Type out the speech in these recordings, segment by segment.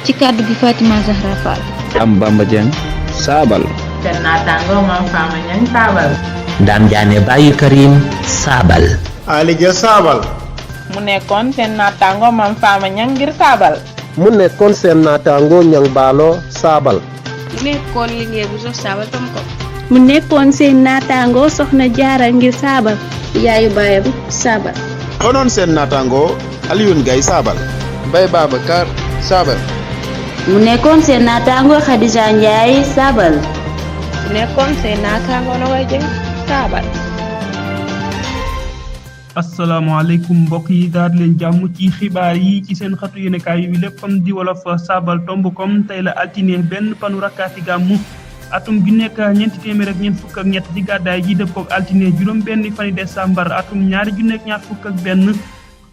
ci kàddu gi Fatima Zahra Fall. am Bamba Dieng saabal. seen naataango Mame Fama Niang saabal. Ndam Diané Baye Karim saabal. Ali Dia saabal. mu nekkoon seen naataango Mame Fama Niang ngir saabal. mu nekkoon seen naataango Niang Baalo saabal. mu nekkoon liggéey bu sox saabal tam ko. mu nekkoon seen naataango Soxna Jaara ngir saabal. yaayu baayam saabal. doonoon seen naataango Alioune Gaye saabal. Mbaye Babacar saabal. mu nekkoon seen naataango Khadija Ndiaye saabal. mu nekkoon seen naataango Nogaye Dieng saabal. asalaamaaleykum mbokk yi daal leen jàmm ci xibaar yi ci seen xatu yéenekaay yi léppam di wolof saabal tomb kom tey la altine benn panu rakkaati gàmmu atum ju nekk ñeenti téeméer ak ñeent fukk ak ñett ci gàddaay ji dëppook altine juróom benn fani décembre atum ñaari ju nekk ñaar fukk ak benn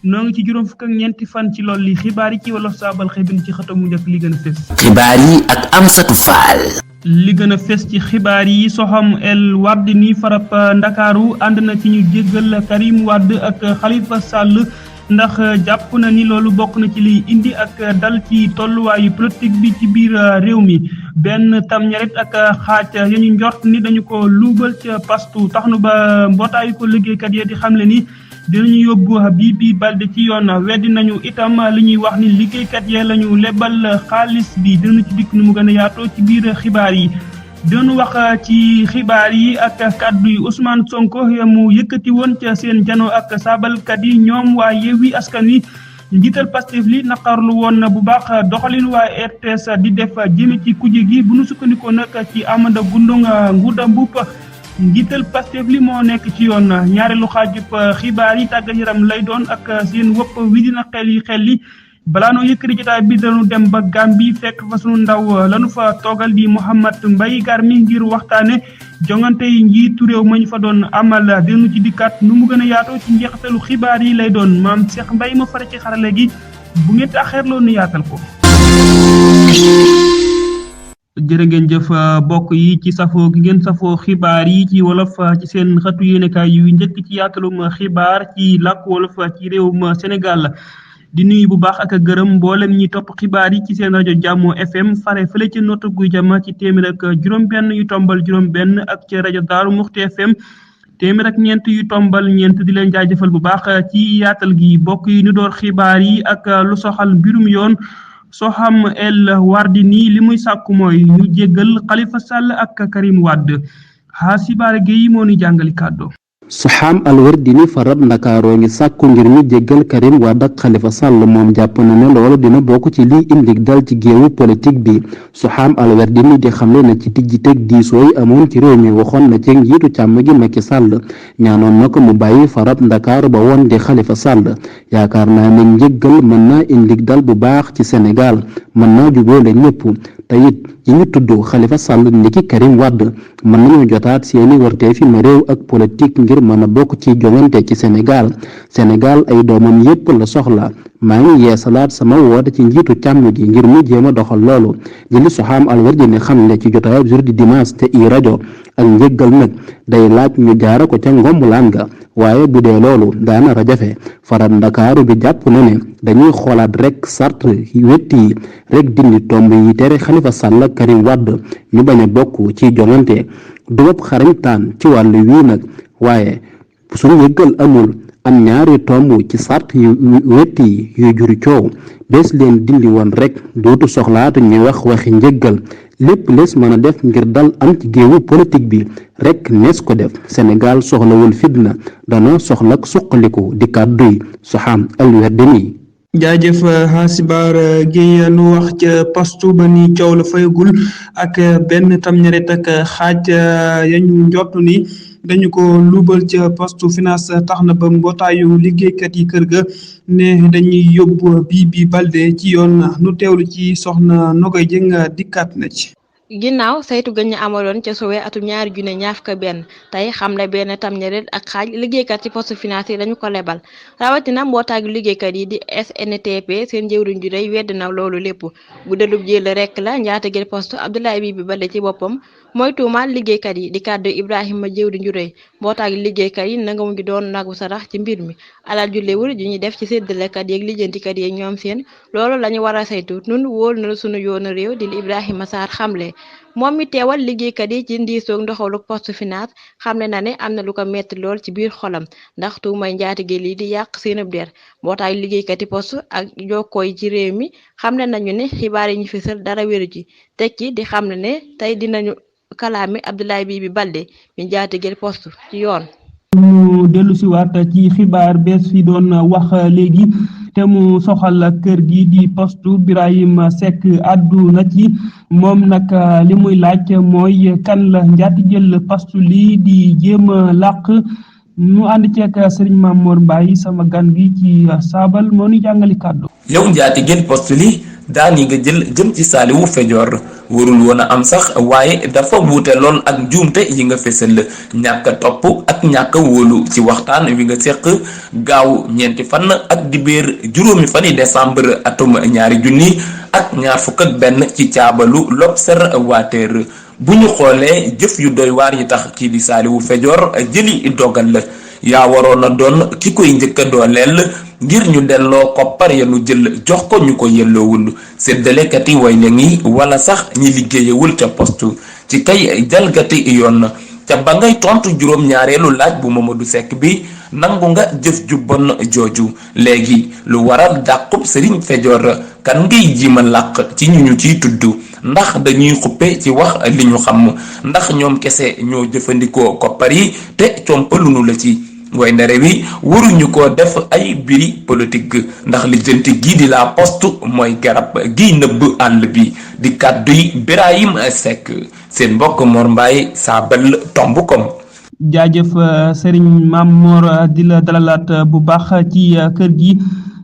noo ngi ci juróom fukk ak ñeenti fan ci lool li xibaar yi ci wolof saabal xëbin ci xëtamu njëkk li gën a fës. xibaar yi ak Amsatou Fall. li gën a fës ci xibaar yi Soham El Wardini farab Ndakaaru ànd na ci ñu jéggal Karim Wade ak Khalifa Sall ndax jàpp na ni loolu bokk na ci liy indi ak dal ci tolluwaayu politique bi ci biir réew mi benn tamñarit ak xaaj ya ñu njort ni dañu ko luubal ca pastu tax nu ba mbootaayu ko liggéeykat yi di xamle ni dinañu yóbbu Bibi Baldé ci yoon weddi nañu itam li ñuy wax ni liggéeykat yee lañu lebal xaalis bi dinañu ci dikk nu mu gën a yaatoo ci biir xibaar yi dinañu wax ci xibaar yi ak kàddu yi Ousmane Sonko mu yëkkati woon ca seen jano ak saabalkat yi ñoom waa Yewwi Askan Wi njiital Pastef li naqarlu woon bu baax doxalin waa RTS di def jëme ci kuje gi bu nu sukkandikoo nag ci Amanda Gundong Nguuda Mbuup njiital Pastef li moo nekk ci yoon ñaareelu xaajub xibaar yi tàggat yaram lay doon ak seen wopp wi dina xel yi balaa noo yëkkati jotaay bi dañu dem ba Gambie fekk fa sunu ndaw lanu fa toogal di Mouhamed Mbaye Garmi ngir waxtaane jongante yi njiitu réew ma ñu fa doon amal dinu ci dikkaat nu mu gën a yaatoo ci njeexitalu xibaar yi lay doon maam Cheikh Mbaye ma fare ci xarale gi bu ngeen taxeerloo nu yaatal ko. jërë ngeen jëf bokk yi ci safoo gi ngeen safoo xibaar yi ci wolof ci seen xëtu yéenekaay yu njëkk ci yaatalum xibaar ci làkk wolof ci réewum Sénégal di nuyu bu baax ak gërëm mboolem ñi topp xibaar yi ci seen rajo Jàmmo FM fare fële ci Notto Gouye Diama ci téeméer ak juróom-benn yu tombal juróom-benn ak ci rajo Daaru Muxti FM téeméer ak ñeent yu tombal ñeent di leen jaajëfal bu baax ci yaatal gi bokk yi ñu door xibaar yi ak lu soxal mbirum yoon. Soham El Wardini li muy sàkku mooy ñu jéggal Khalifa Sall ak Karim Wade Hasibaare Gueye moo ni jàngali kàddu. Soham El Wardini farab Ndakaaroo ngi sàkku ngir ñu jéggal Karim Wade ak Khalifa Sall moom jàpp na ne loolu dina bokk ci liy indi dal ci géewu politique bi Soham El Wardini di xamle na ci tijjiteeg diisoo yi amoon ci réew mi waxoon na ci njiitu càmm gi Macky Sall ñaanoon na ko mu bàyyi farab Ndakaaru ba woon di Khalifa Sall yaakaar naa ne njéggal mën naa indi dal bu baax ci Sénégal mën naa jubóole ñëpp te it yi ñu tudd Khalifa Sall niki Karim Wade mën nañu jotaat seeni warteefi ma réew ak politique ngir mën a bokk ci jongante ci Sénégal ay doomam yépp la soxla maa ngi yeesalaat sama woote ci njiitu càmm gi ngir mu jéem a doxal loolu li Soham El Wardini xamle ci jotaayab jeudi dimanche te i rajo ak njéggal nag day laaj ñu jaara ko ca ngombulaan ga waaye bu dee loolu daana rajafe faral Ndakaaru bi jàpp na ne dañuy xoolaat rek sart wet yi rek dindi tomb yi tere Khalifa Sall ak Karim Wade ñu bañ a bokk ci jongante dugub xarañtaan ci wàllu wii nag waaye suñu njéggal amul am ñaari tomb ci sart yu wet yi yuy juri coow bés leen dindi woon rek dootu soxlaatu ñuy wax waxi njéggal lépp lees mën a def ngir dal am ci géewu politique bi rek nees ko def Sénégal soxlawul fitna dana soxla suqaliku di kàdduy Soham El Wardini. jaajëf Hasibaare Gueye nu wax ca pastu ba ni coow la fayagul ak benn tamñarit ak xaaj yañu njort ni dañu ko luubal ca poste finance tax na ba mbootaayu liggéeykat yi kër ga ne dañuy yóbbu Bibi Baldé ci yoon nu teewlu ci soxna Nogaye Dieng dikkaat na ci. ginnaaw saytu gën ñu amaloon ca Sowe atum 2021 tey xamle benn tamñarit ak xaaj liggéeykat ci poste financier dañu ko lebal rawatina mbootaagu liggéeykat yi di SNTP seen jëwriñ ju rëy wedd na loolu lépp bu dëlub jël rek la njaatigel poste Abdoulaye Bibi Baldé ci boppam mooy tuumaal liggéeykat yi di kàddu Ibrahima jëwriñ ju rëy mbootaagi liggéeykat yi nanga mu ngi doon nagu sarax ci mbir mi alal ju léwul ju ñuy def ci séddalekat yeeg lijjantikat yeeg ñoom seen loolu lañu war a saytu nun wóol na sunu yoonu réew di Ibrahima Sarr xamle moom mi teewal liggéeykat yi ci ndiisoog ndoxalu poste finance xamle na ne am na lu ko metti lool ci biir xolam ndax tuumay njaatige lii di yàq seenub der mbootaay liggéeykat yi poste ak jokkoo yi ci réew mi xamle nañu ne xibaar yi ñu fisal dara wéru ci teg ci di xamle ne tey dinañu kalaami Abdoulaye Bibi Baldé mi njaatigel poste ci yoon. mu dellu si waat ci xibaar bees fi doon wax léegi te mu soxal kër gi di poste Birahim Seck addu na ci moom nag li muy laaj mooy kan la njaatigel poste lii di jéem a làq ñu ànd ceeg Serigne Mamour Mbaye sama gan gi ci saabal moo ñu jàngali kàddu. yow njaatigel poste li daani nga jëm ci Saliou Fédior warul woon a am sax waaye dafa wuute lool ak njuumte yi nga fesal ñàkk a topp ak ñàkk a wóolu ci waxtaan wi nga seq gaaw ñeenti fan ak dibéer juróomi fani décembre atum 2021 ci caabalu l'Observateur bu ñu xoolee jëf yu doy waar yi tax kii di Saliou Fédior jëli dogal la yaa waroon a doon ki koy njëkk a dooleel ngir ñu delloo koppar ya nu jël jox ko ñu ko yelloowul séddalekat yi way la ngi wala sax ñi liggéeyewul ca poste ci kay jalgati yoon ca ba ngay tontu juróom-ñaareelu laaj bu Mamadou Seck bi nangu nga jëf ju bon jooju léegi lu waral dàqub Serigne Fédior kan ngay jiima làq ci ñu ciy tudd ndax dañuy xuppe ci wax li ñu xam ndax ñoom kese ñoo jëfandikoo koppar yi te compalunu la ci way ndare wi waruñu ko def ay biri politique ndax lijjanti gii di la poste mooy garab gi nëbb àll bi di kàdduy Birahim Seck seen mbokk Mor Mbaye saabal tomb kom jaajëf Serigne Mamour di la dalalaat bu baax ci kër gi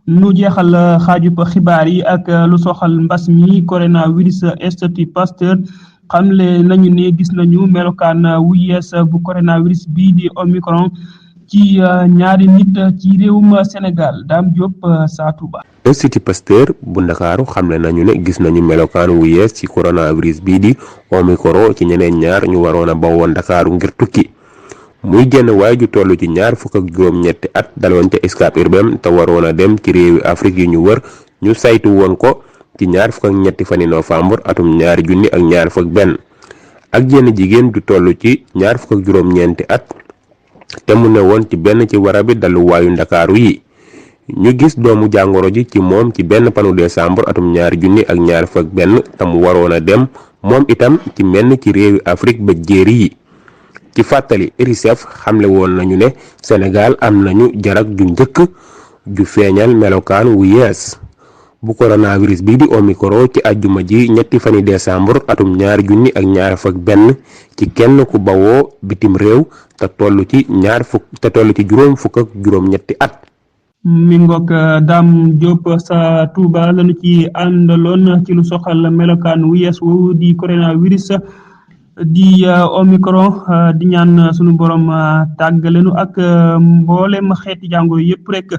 nu jeexal xaajub xibaar yi ak lu soxal mbas mi coronavirus Institut Pasteur xamle nañu ne gis nañu melokaan wu yees bu coronavirus bi di Omicron ci ñaari nit ci réewum Sénégal Dame Diop saa Touba. Institut Pasteur bu Ndakaaru xamle nañu ne gis nañu melokaan wu yees ci coronavirus bii di Omicron ci ñeneen ñaar ñu waroon a bawoo Ndakaaru ngir tukki muy jenn waaye ju toll ci 27 at daloon ca Scat Urbam te waroon a dem ci réewi Afrique yi ñu wër ñu saytu woon ko ci 23 fani novembre atum 2021 ak jenn jigéen ju toll ci 29 at te mu ne woon ci benn ci warabi daluwaayu Ndakaaru yi ñu gis doomu jàngoro ji ci moom ci benn panu décembre atum 2021 te mu waroon a dem moom itam ci menn ci réewi Afrique ba jéeri yi ci fàttali RICEF xamle woon nañu ne Sénégal am nañu jarag ju njëkk ju feeñal melokaan wu yees bu coronavirus bi di Omicron ci àjjuma ji 3 fani décembre atum 2021 ci kenn ku bawoo bitim réew te toll ci juróom fukk ak juróom-ñetti at. mi ngoog Dame Diop sa Touba lañu ci àndaloon ci lu soxal melokaan wu yees wu di coronavirus di Omicron di ñaan sunu borom tàggalenu ak mboolem xeeti jàngoro yëpp rek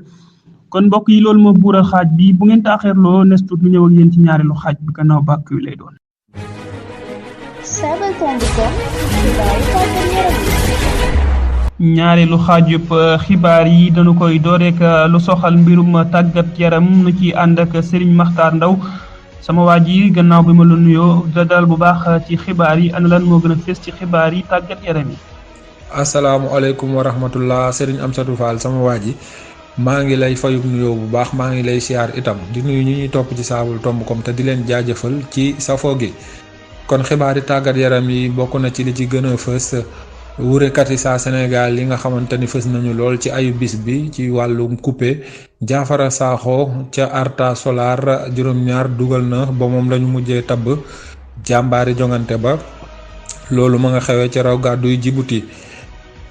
kon mbokk yi loolu moo buural xaaj bi bu ngeen taaxeerloo nes tuut ñu ñëw ak yéen ci ñaareelu xaaj bi gannaaw bàkk wi lay doon. ñaareelu xaajub xibaar yi dañu koy door rek lu soxal mbirum tàggat yaram nu ci ànd ak Serigne Makhtar Ndaw sama waa ji gannaaw bi ma la nuyoo dal bu baax ci xibaar yi ana lan moo gën a fees ci xibaar yi tàggat yaram yi. asalaamualeykum wa rahmatullah Serigne Amsatou Fall sama waa ji maa ngi lay fayub nuyoo bu baax maa ngi lay siyaar itam di nuyu ñi ñuy topp ci saabul tomb kom te di leen jaajëfal ci safoo gi kon xibaari tàggat yaram yi bokk na ci li ci gën a fës wurekat yi saa Sénégal yi nga xamante ni fës nañu lool ci ayu bis bi ci wàllum coupé Jaafara Sakho ca Arta Solar juróom-ñaar dugal na ba moom lañu mujjee tabb jàmbaari jongante ba loolu ma nga xewee ci raw gàdduy Djibouti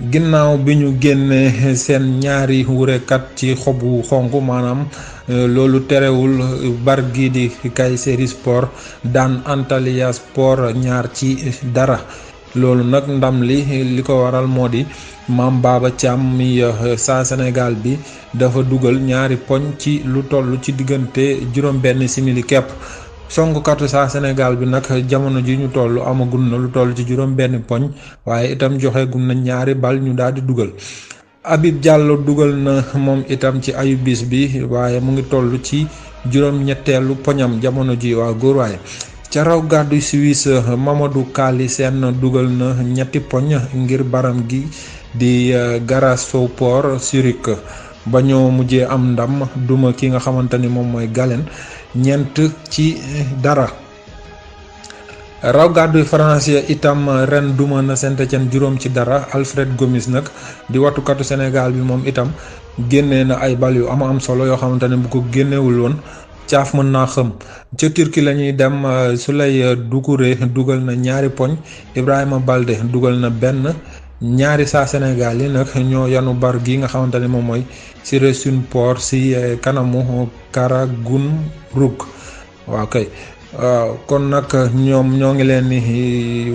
ginnaaw bi ñu génnee seen ñaari wurekat ci xobu xonk maanaam loolu terewul Bargui di Kayseri Sport daan Antalya Sport 2-0. loolu nag ndam li ko waral moo di Mame Baba Thiam mi saa Sénégal bi dafa dugal ñaari poñ ci lu toll ci diggante juróom-benn simili kepp songkatu saa Sénégal bi nag jamono ji ñu toll amagul na lu toll ci juróom-benn poñ waaye itam joxe gum na ñaari bal ñu daal di dugal. Habib Diallo dugal na moom itam ci ayu bis bi waaye mu ngi toll ci juróom-ñetteelu poñam jamono ji waa góor waaye. ca raw gàddu Suisse Mamadou Kali Sène dugal na ñetti poñ ngir baram gi di Grasshopper Zurich ba ñoo mujjee am ndam duma ki nga xamante ni moom mooy Galen 4-0. raw gàddu France itam ren duma na Saint-Étienne 0-0. Alfred Gomis nag di watukatu Sénégal bi moom itam génnee na ay bal yu am solo yoo xamante ne bu ko génnewul woon caaf mën naa xam. ca Turquie la ñuy dem Souley Doucouré dugal na ñaari poñ Ibrahima Balde dugal na benn ñaari saa Sénégal yi nag ñoo yanu bar gi nga xamante ne moom mooy Giresunspor si kanamu Karagümrük waaw kay kon nag ñoom ñoo ngi leen ni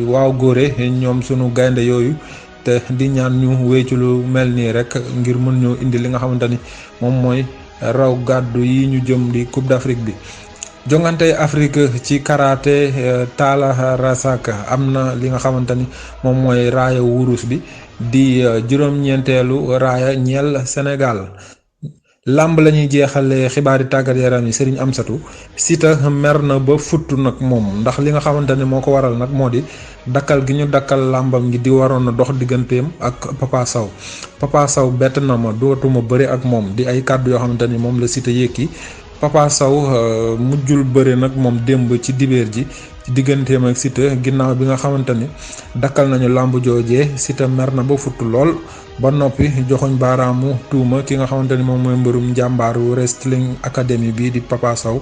waaw góore ñoom sunu gaynde yooyu te di ñaan ñu wéy ci lu mel nii rek ngir mën ñoo indi li nga xamante ni moom mooy raw gàddu yi ñu jëm di Coupe d'Afrique bi. jongante Afrique ci karaté Talla Rasaka am na li nga xamante ni moom mooy raaya wurus bi di juróom-ñeenteelu raaya ñeel Sénégal. làmb la ñuy jeexale xibaari tàggat yaram yi Serigne Amsatou Siteu mer na ba futt nag moom ndax li nga xamante ni moo ko waral nag moo di dakkal gi ñu dakkal làmbam gi di waroon a dox digganteem ak Papa Sow bett na ma dootuma bëre ak moom di ay kàddu yoo xamante ni moom la Siteu yëkki Papa Sow mujjul bëre nag moom démb ci dibeer ji ci digganteem ak Siteu ginnaaw bi nga xamante ni dakkal nañu làmb joojee Siteu mer na ba futt lool ba noppi joxoñ baaraamu tuuma ki nga xamante ni moom mooy mbërum njàmbaaru wrestling academy bi di Papa Sow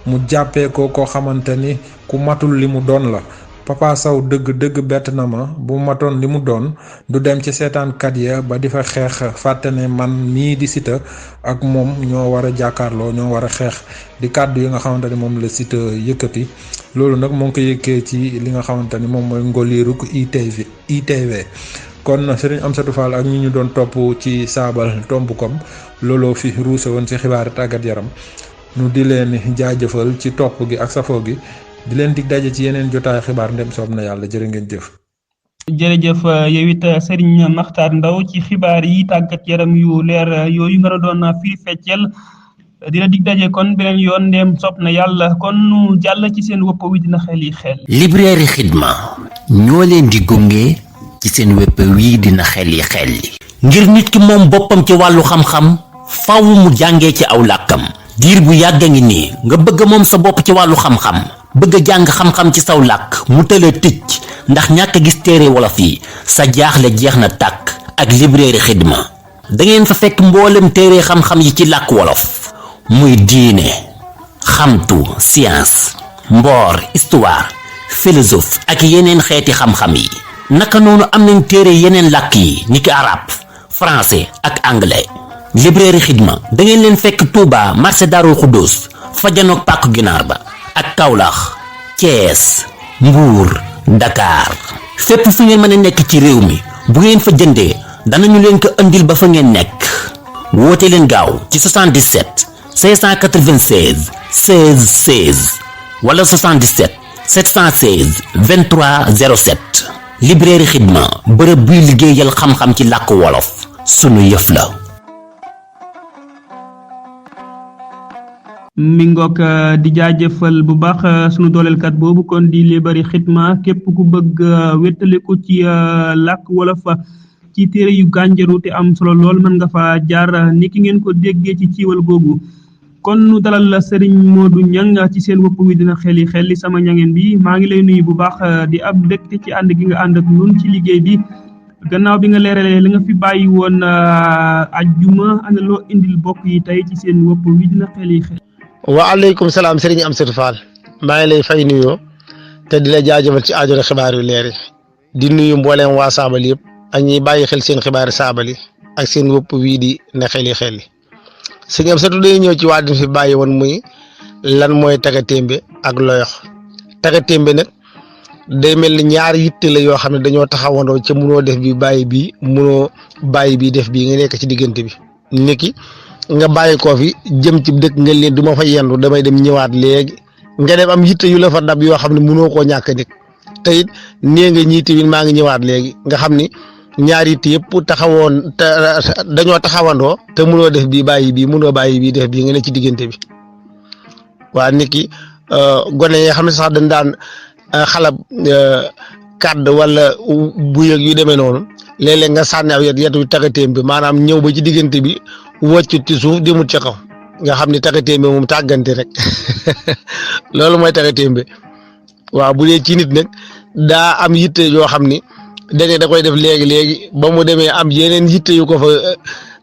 mu jàppee ko koo xamante ni ku matul li mu doon la. Papa Sow dëgg bett na ma bu matoon li mu doon du dem ci seetaankat ya ba di fa xeex fàtte ne man mii di Siteu ak moom ñoo war a jàkkaarloo ñoo war a xeex di kàddu yi nga xamante ni moom la Siteu yëkkati loolu nag moo ngi ko yëkkee ci li nga xamante ni moom mooy ngoliiruk ITV kon Serigne Amsatou Fall ak ñi ñu doon topp ci saabal tomb.com looloo fi ruuse woon ci xibaari tàggat yaram nu di leen jaajëfal ci topp gi ak safoo gi di leen dig daje ci yeneen jotaay xibaar ndem soob na yàlla jërë ngeen jëf. jërëjëf yow it Serigne Makhtar Ndaw ci xibaar yi tàggat yaram yu leer yooyu nga doon firi feccel di la dig daje kon beneen yoon ndem soob na yàlla kon nu jàll ci seen wopp wi dina xel yi xel. Librairie Xidma ñoo leen di gunge ci seen wépp wii dina xel yi ngir nit ki moom boppam ci wàllu xam-xam faaw mu jàngee ci aw làkkam diir bu yàgg a ngi nii nga bëgg moom sa bopp ci wàllu xam-xam bëgg a jàng xam-xam ci saw làkk mu tëla ticc ndax ñàkk gis téere wolof yi sa jaaxle jeex na tàkk ak Librairie Xidma da ngeen fa fekk mboolem téere xam-xam yi ci làkk wolof muy diine xamtu science mboor histoire philosophe ak yeneen xeeti xam-xam yi naka noonu am nañ téere yeneen làkk yi niki arab français ak anglais. Librairie Xidma da ngeen leen fekk Touba marché Darou Khoudoss fa janoog pàkku ginaar ba ak Kaolack Thiès Mbour Dakar fépp fu ngeen mën a nekk ci réew mi bu ngeen fa jëndee danañu leen ko andil ba fa ngeen nekk woote leen gaaw ci 77 596 16 16 wala 77 716 23 07. Librairie Xidma bërëb buy liggéeyal xam-xam ci làkk wolof sunu yëf la. mi ngoog di jaajëfal bu baax sunu dooleelkat boobu kon di Librairie Xidma képp ku bëgg wéttaliku ci làkk wolof ci téere yu gànjaru te am solo lool mën nga fa jaar ni ki ngeen ko déggee ci ciiwal googu kon nu dalal la Serigne Modou Niang ci seen wopp wi dina xeli sama ñangeen bi maa ngi lay nuyu bu baax di ab mbégte ci ànd gi nga ànd ak ñun ci liggéey bi gannaaw bi nga leeralee li nga fi bàyyi woon ajjuma ana loo indil bokk yi tey ci seen wopp wi dina xel. waaleykum salaam Serigne Amsatou Fall maa ngi lay fay nuyoo te di la jaajëfal ci aajo xibaar yu leer yi di nuyu mbooleem waa saabal yëpp ak ñi bàyyi xel seen xibaari saabali ak seen wëpp wii di ne xeli sëñ am satu day ñëw ci waa fi bàyyi woon muy lan mooy tagatémbe ak loyox tagatémbe nag day mel ni ñaari yitte la yoo xam ne dañoo taxawandoo ca munoo def bi bàyyi bii munoo bàyyi bii def bii nga nekk ci diggante bi niki nga bàyyi koo fi jëm ci dëkk nga leen du ma fa yendu damay dem ñëwaat léegi nga dem am yitte yu la fa dab yoo xam ne munoo koo ñàkk nit te it nee nga ñii tamit maa ngi ñëwaat léegi nga xam ni ñaari yitte yëpp taxawoon dañoo taxawandoo te munoo def bii bàyyi bii munoo bàyyi bii def bii nga ne ci diggante bi waa niki gone yi xam ne sax dañ daan xalab kàdd wala bu yëg yu demee noonu léeg-léeg nga sànni aw yetu tagatéem bi maanaam ñëw ba ci diggante bi wàccut ci suuf demut ca kaw nga xam ni tagatéem bi moom tàggante rek loolu mooy tagatéem bi waaw bu dee ci nit nag daa am yitte yoo xam ni da koy def léegi ba mu demee am yeneen yitte yu ko fa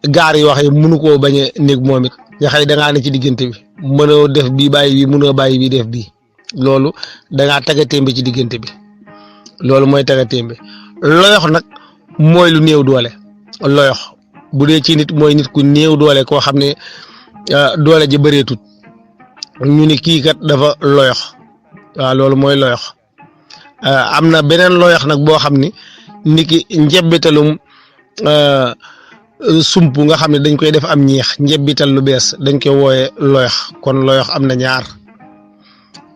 gaar yi waxee mënu koo bañ a néeg moom it nga xëy da ngaa ne ci diggante bi mënoo def bii bàyyi bii mënoo bàyyi bii def bii loolu da ngaa tagatéem bi ci diggante bi loolu mooy tagatéem bi loyox nag mooy lu néew doole loyox bu dee ci nit mooy nit ku néew doole koo xam ne doole ji bëreetut ñu ni kii kat dafa loyox waaw loolu mooy loyox am na beneen loyox nag boo xam ni niki njebbitalum sump nga xam ne dañ koy def am ñeex njebbital lu bees dañ koy wooye loyox kon loyox am na ñaar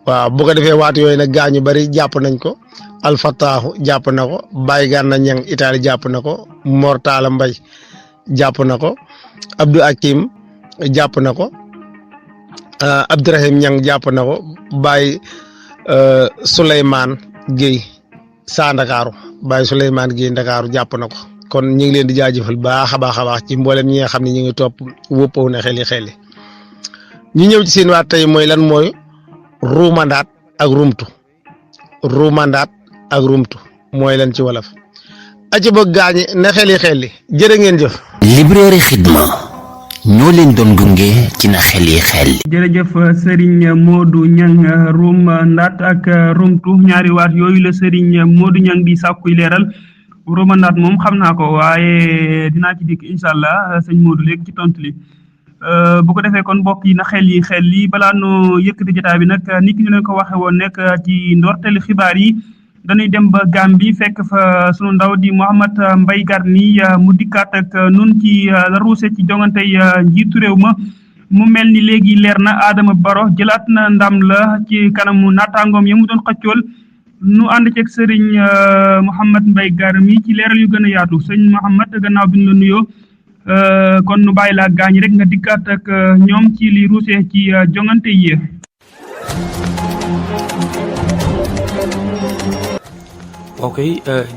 waaw bu ko defee waatu yooyu nag gaañu bari jàpp nañ ko alfataaxu jàpp na ko Baye Gana Ñang Italie jàpp na ko Mortala Mbay jàpp na ko Abdou Akim jàpp na ko Abdourahim Ñang jàpp na ko Baye Souleymane Guèye saa Ndakaaru Baye Souleymane Guèye Ndakaaru jàpp na ko kon ñu ngi leen di jaajëfal baax a baax ci mboolem ñi nga xam ne ñu ngi topp wóppaw na xel yi ñu ñëw ci seen waat tey mooy lan mooy ruumandaat ak rumtu ruumandaat ak rumtu mooy lan ci wolof aci bëgg gaañi na xel yi jërë ngeen jëf. Librairie Xidma ñoo leen doon gunge ci na xel yi. jërëjëf Serigne Modou Niang ruumandaat ak rumtu ñaari waat yooyu la Serigne Modou Niang di sàkkuy leeral ruumandaat moom xam naa ko waaye dinaa ci dikk incha allah sëñ Modou léegi ci tontu li. bu ko defee kon mbokk yi na xel yi balaa noo yëkkati jotaay bi nag ni ki ñu leen ko waxee woon nekk ci ndorteli xibaar yi dañuy dem ba Gambie fekk fa sunu ndaw di Mouhamed Mbaye Garni mu dikkaat ak nun ci la ruuse ci jongante njiitu réew ma mu mel ni léegi leer na Adama Barrow jëlaat na ndam la ci kanamu naataangoom ya mu doon xëccool nu ànd ceeg Serigne Mouhamed Mbaye Garni ci leeral yu gën a yaatu sëñ Mouhamed gannaaw bi ñu la nuyoo. kon nu bàyyi laa gaañ rek nga dikkaat ak ñoom ci li ruuse ci jongante yi. ok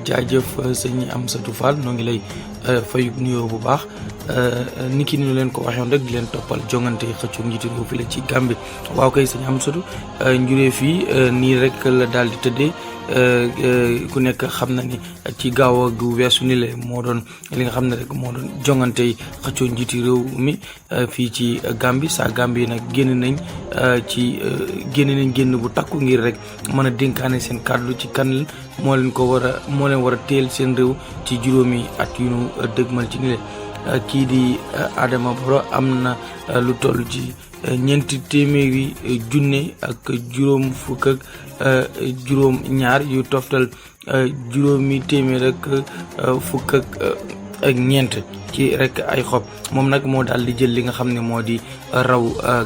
jaajëf sëñ Amsatou Fall noo ngi lay fay nuyoo bu baax ni ki ñu leen ko waxoon rek di leen toppal jongante xëccoo njiitu réew fi la ci Gambie waaw kay sëñ Amsatou njuree fii nii rek la daal di tëddee ku nekk xam na ni ci gaaw gu weesu ni le moo doon li nga xam ne rek moo doon jongante yi xëccoo njiiti réew mi fii ci Gambie Gambie nag génn génn bu takku ngir rek mën a dénkaane seen kàddu ci kan moo leen war a teel seen réew ci juróomi at yu nu dëgmal ci ni le kii di Adama Barrow am na lu toll ci ñeenti téeméeri junne ak juróom fukk ak juróom ñaar yu toftal juróomi téeméer ak fukk ak ñeent ci rek ay xob moom nag moo daal di jël li nga xam ne moo di raw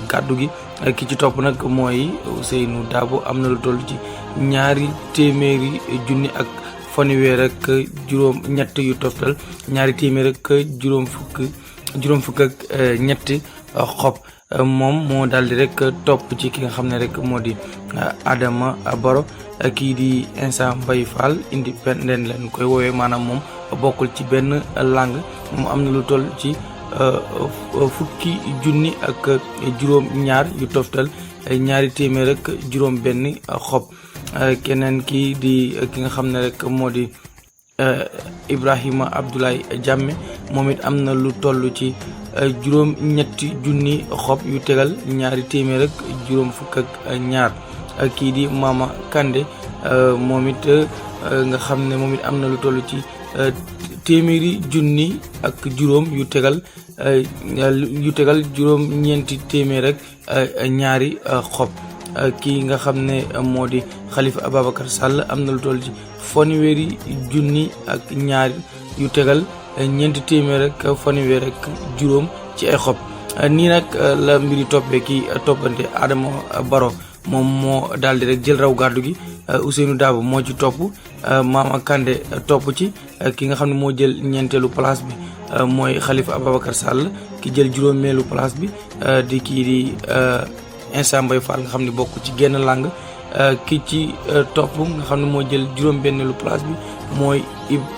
gàddu gi ki ci topp nag mooy Ousseynou Dabo am na lu toll ci ñaari téeméeri junni ak fanweer ak juróom ñett yu toftal ñaari téeméer ak juróom fukk ak ñetti xob moom moo daal di rek topp ci ki nga xam ne rek moo di Adama Barrow kii di Insa Mbaye Fall indépendant lañ koy woowee maanaam moom bokkul ci benn langue moom am na lu toll ci fukki junni ak juróom ñaar yu toftal ñaari téeméer ak juróom benn xob keneen kii di ki nga xam ne rek moo di Ibrahima Abdoulaye Jammeh moom it am na lu toll ci juróom ñetti junni xob yu tegal ñaari téeméer ak juróom fukk ak ñaar kii di Mama Kandeh moom it nga xam ne moom it am na lu toll ci téeméeri junni ak juróom yu tegal juróom ñeenti téeméer rek ñaari xob kii nga xam ne moo di Khalifa Ababacar Sall am na lu toll ci fanweeri junni ak ñaar yu tegal ñeenti téeméer rek fanweer ak juróom ci ay xob nii nag la mbiri toppee ki toppante Adama Barrow moom moo daal di rek jël raw gàddu gi Ousseynou Dabo moo ci topp Mama Kandé topp ci ki nga xam ne moo jël ñeenteelu place bi mooy Khalifa Ababacar Sall ki jël juróomeelu place bi di kii di Insa Mbaye Fall nga xam ne bokk ci genn làng ki ci topp nga xam ne moo jël juróom-benneelu place bi mooy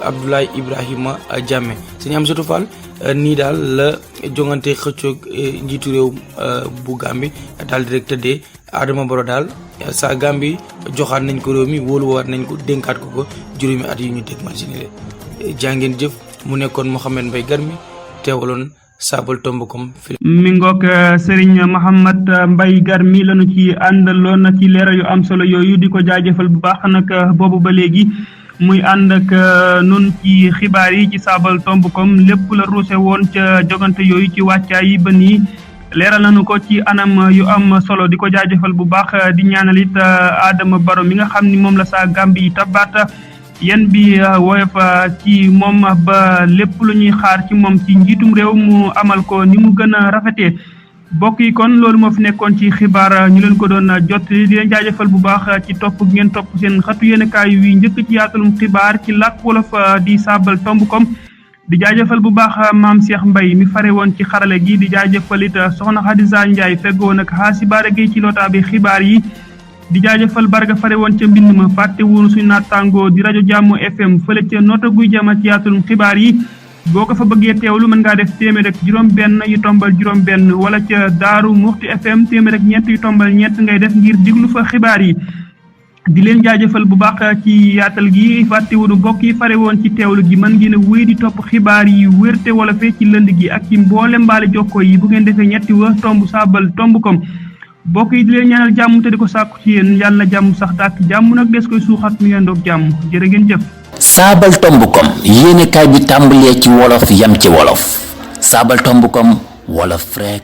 Abdoulaye Ibrahima Jammeh sëñ Amsatou Fall nii daal la jongante xëccoog njiitu réew bu Gambie daal di rek tëddee Adama Barrow daal sa Gambie joxaat nañ ko réew mi wóoluwaat nañ ko dénkaat ko juróomi at yi ñu dégg man si ni jàngeen jëf mu nekkoon Mouhamed Mbaye Garmi teewaloon Sabal Tombokom mi ngoog Serigne Mouhamed Mbaye Garmi lañu ci àndaloon na ci leeral yu am solo yooyu di ko jaajëfal bu baax nag boobu ba léegi muy ànd ak nun ci xibaar yi ci Sabal Tombokom lépp la ruuse woon ca jogante yooyu ci wàccaay yi ba nii leeral nañu ko ci anam yu am solo di ko jaajëfal bu baax di ñaanal it Adama Barrow mi nga xam ni moom la saa Gambie tabaat yéen bi woyof ci moom ba lépp lu ñuy xaar ci moom ci njiitum réew mu amal ko ni mu gën a rafetee mbokk yi kon loolu moo fi nekkoon ci xibaar ñu leen ko doon jot di leen jaajëfal bu baax ci topp ngeen topp seen xatu yéenekaay wi njëkk ci yaatalum xibaar ci làkk wolof di Sabal Tombokom di jaajëfal bu baax maam Cheikh Mbaye mi fare woon ci xarale gi di jaajëfal it soxna Khadija Ndiaye feggoon ak Xaasibaare Gueye ci lootaa bi xibaar yi di jaajëfal barga fare woon ca mbind ma fàtte wuñu suñu naataango di rajo Jàmm FM fële ca nota guy jama ci yaatalum xibaar yi boo ko fa bëggee teewlu mën ngaa def téeméer ak juróom-benn yu tombal juróom-benn wala ca Daaru Muxti FM téeméer ak ñett yu tombal ñett ngay def ngir diglu fa xibaar yi. di leen jaajëfal bu baax ci yaatal gi fàtte wuñu mbokk yi fare woon ci teewlu gi mën ngeen a wéy di topp xibaar yi wérte wala fee ci lënd gi ak ci mboole mbaale jokkoo yi bu ngeen defee ñetti wa tomb Sabal Tombokom mbokk yi di leen ñaanal jàmm te di ko sàkku ci yéen yàlla na jàmm sax dàkk jàmm nag des koy suuxat mu yendoog jàmm jërë ngeen jëf. Sabal Tombokom yéenekaay bi tàmbalee ci wolof yam ci wolof Sabal Tombokom wolof rek